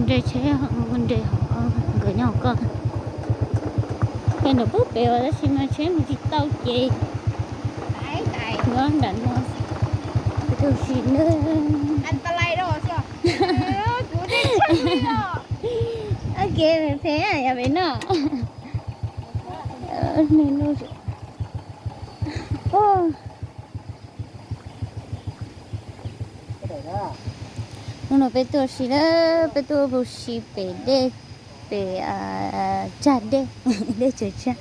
Nres tsheb, nres hauv ko, nkawd nyob hauv ko. Ces nram pub pem tab sis mas tsheb mus tsis tau ces nyob nram no. Tus si na. Kev phem phem yam pem no. Hnub no peb tuaj si na, peb tuaj mus si pem dej, pem tsag dej, dej tsaws tsag.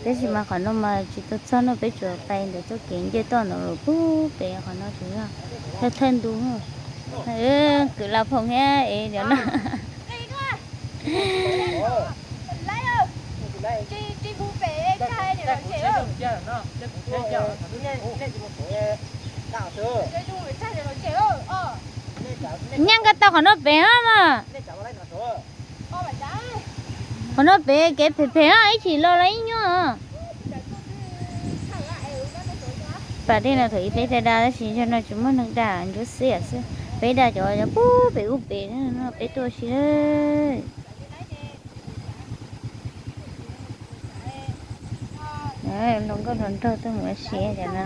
Tab sis mas qhov no mas tsis tau txog no, peb tsuas pais ntawm txoj kev nce toj ntawd los pub pem qhov no tsuas yog thawj thawj ntu. Kwv Lam Phoom thiab es cov no. Nyaj nkag tau qhov no pem mas. Qhov no pem kev phem phem ib chim los los ib nyuag. Pas dej no thaum ub peb da da tab sis zaum no tsis muaj neeg da, ntsuab xiab xwb. Peb da cov pub pem ub pem no peb tuaj si. Hluas nkauj hluas nraug tuaj mus ua si cov no.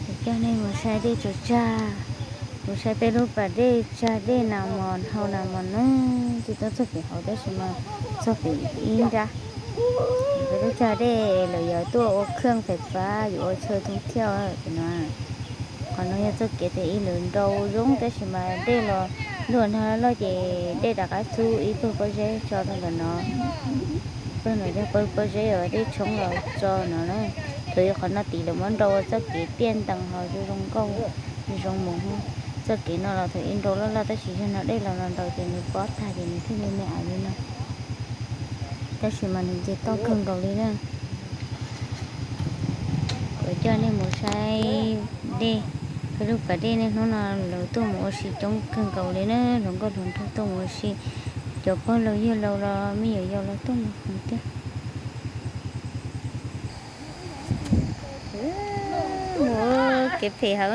Kuv coj nej mus saib dej tsaws tsag, mus saib peb lub pas dej tsag dej nas mos hau nas mos na, tsis tau txog pem hauv tab sis mas txog pem ib nrab. Peb lub tsag dej lawv yuav tuaj ua khaj fais fab yuav ua chaw thoob thiaj pem no. Qhov no yog txoj kev tes ib lawv nrau zoo tab sis mas dej los luaj nag loj ces dej rov qab txhub ib pawg pob zeb tso rau ntawm no. Pawg no yog pawg pob zeb uas dej tshoob los tso no na. Thaum ub qhov no tid lawv muab nrau ua txoj kev tiaj ntees ho zoo zoo nkauj zoo mus. Txoj kev no los thaum ub nrau loj loj tab sis yog no dej los los nrau ces nws pob tag ces nws thiaj li me me li no. Tab sis mas nws nce toj kawg nkaus li na. Kuv coj nej mus saib dej, peb lub pas dej nej hnub no lawv tuaj mus ua si coob kawg nkaus li na, hluas nkauj hluas nraug tuaj mus ua si, cov pog laus yawg laus los me nyuam yaus los tuaj mus thiab. Ua kev phem heev.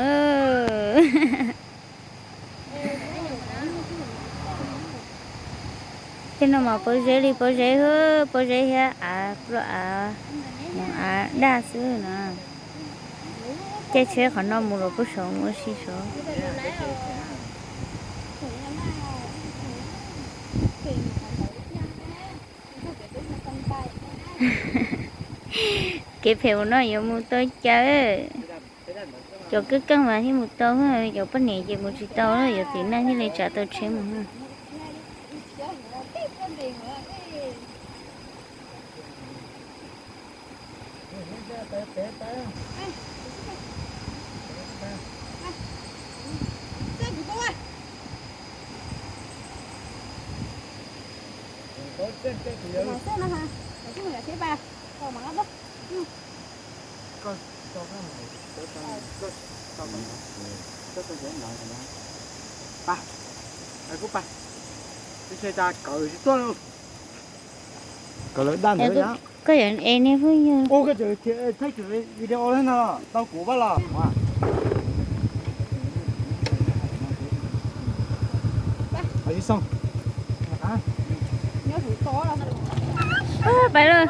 Tej no mas pob zeb li pob zeb, pob zeb thiab av, pluaj av, av daj xwb no. Caij tsheb qhov no mus los puag saud mus ua si saud. Kev phem no yuav mus tau cas? Cov keej keej mas thiaj mus tau, cov poj niam ces mus tsis tau, yuav txiv neej thiaj li tsav tau tsheb mus. Koj yuav es niag phooj ywg. Tau kuv pab los. Pais los,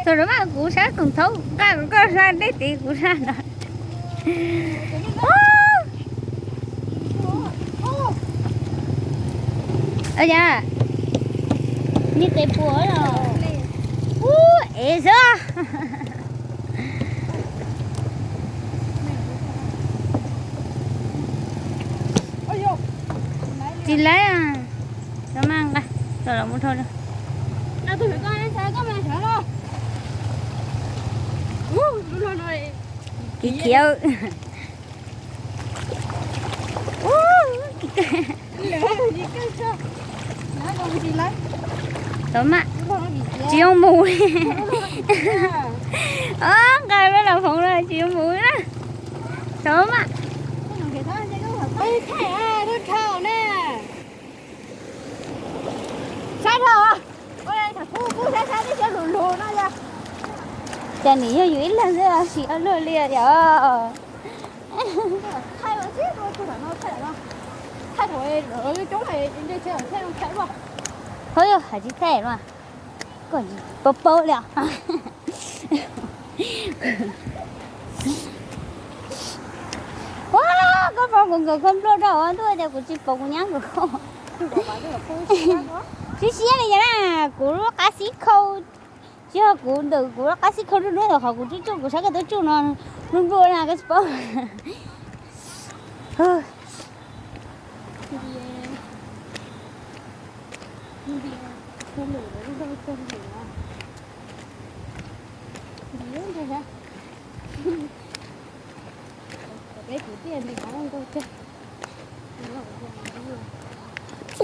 thaum no mas kuv sab koom thaub nqa rau koj sab dej tid kuv sab no. Ua cas? Niag tes puas los? Ub, ev xwb. Tsis laib, los mas nqa, los mus dhau. Kiv khiav. Tov mas, tsis zoo mus. Nqa me los foov los tsis zoo mus na. Tov mas. Thaj khau ne. Cas nws yog yus ib leeg xwb siv luag li yom. Hov yog hais tsis thaij mas koj paub paub li os. Ua, koj pom kuv nkawm khaub npluaj rau ua ntuj tias kuv tsis pom kuv nyab nkawm khaub. Siab siab li yog na, kuv lub qab xib khau, tsis yog kuv ntawm kuv lub qab xib khau nruab nruab ntawm qhov kuv tsuj tsuj kuv sab koj tub tsuj no nruab nruab na koj tsis paub.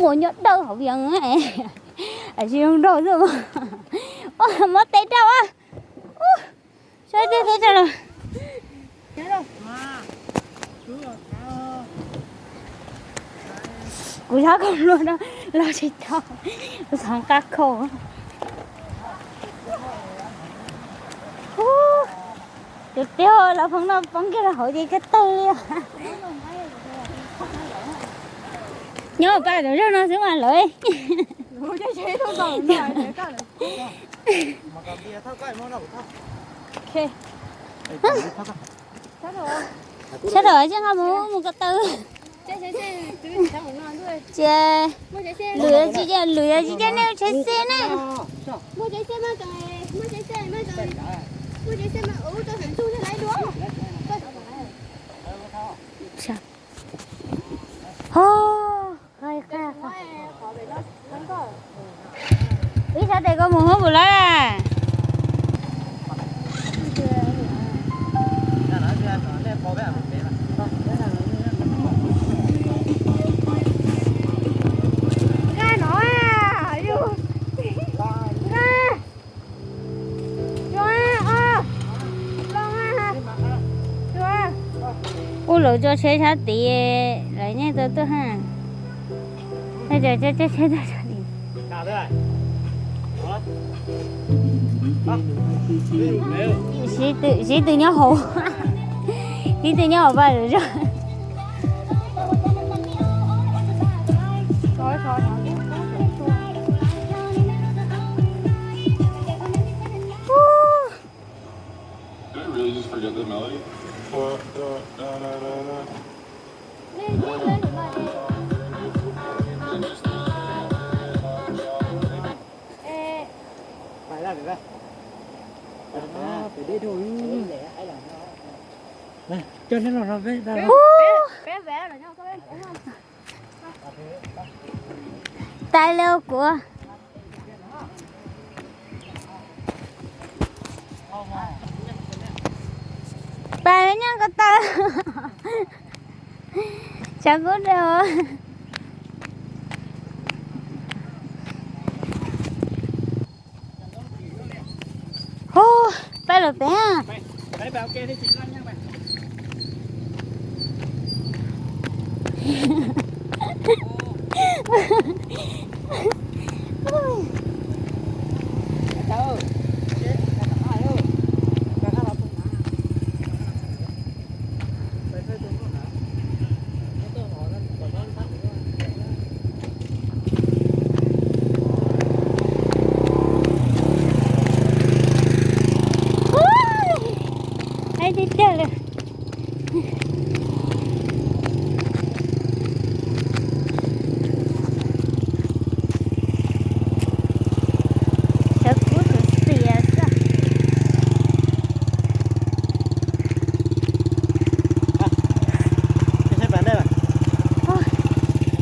Ua nyob dawb hauv vias, tsis zoo nraug xwb. Muab tes rau. Saib tej teb rau los. Kuv xav kom luag no los tsis tau, kuv xav qab khau. Tus tiag los phoov no poob kiag rau hauv ces kab tawg li. Nyob pab tus zog no xwb mas lawv. Sab rau tsev nqa mus mus ko taw. Ces lwm tsis ces, lwm tsis ces nej tsheb xej ne. Ho, ib sab tes koj mus hoob puas lawm. Nqa no, yus, nqa, yus, o, loo, yus. Ub, lawv tso tsheb sab tid, lawv nyeej tau tuaj ha. Siv twm nyob hauv, siv twm nyob hauv pas zog. Coj neb los no peb. Tais lawv kuv, tais lawv nyob ko taw. Tshav kub rau. Hu, pab lawm pem. Ub, ib tiag tiag li. Sawv kub tus xias xwb.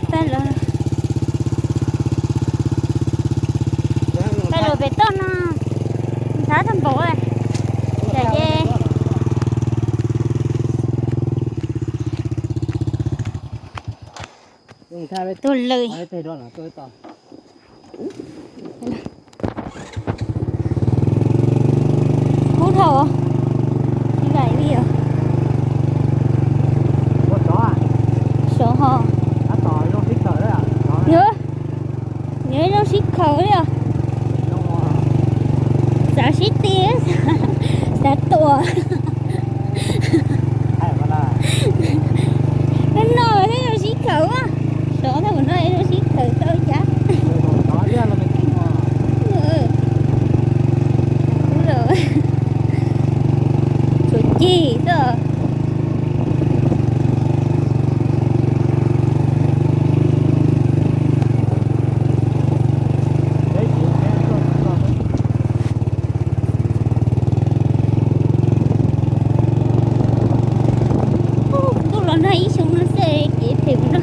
Pab lawm, pab lawm pem toj no, ntxhab tag npaum, yam ces tuag lawm. Kub dhau, ib vam ib vij os. Sov ho. Nws, nws zoo sib khaws li os. Xav sib ti, Tab tuaj. No no thiab zoo sib khaws a. Sov tau no zoo sib khaws tau cas. Tshuav cig xwb. Ntuj los nag ib xyoo no xwb ces phem no.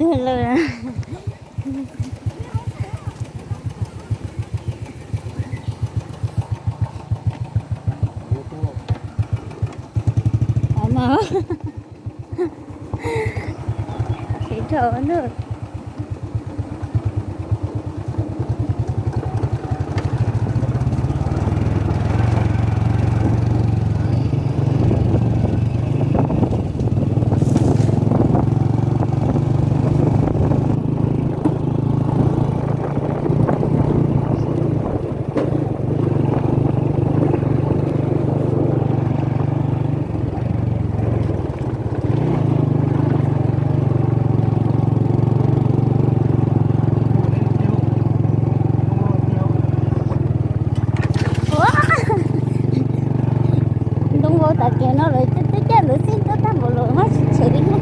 Tuag lawm. Kev dhau na. Ntoo vau tas kiag no lawm, twb caij ntawd xwb twb tag npaum lawm mas tsis tshem li na.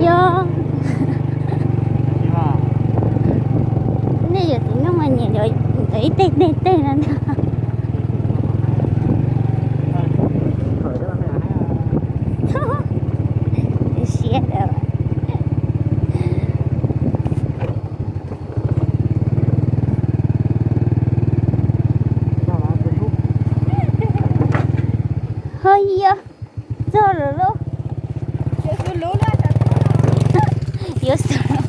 Yog nej yog tus nyuj mas nyiam ib teg teg teg no ntag. Siab ntawd. Ho yog txog lawm lauj. Yuav xav.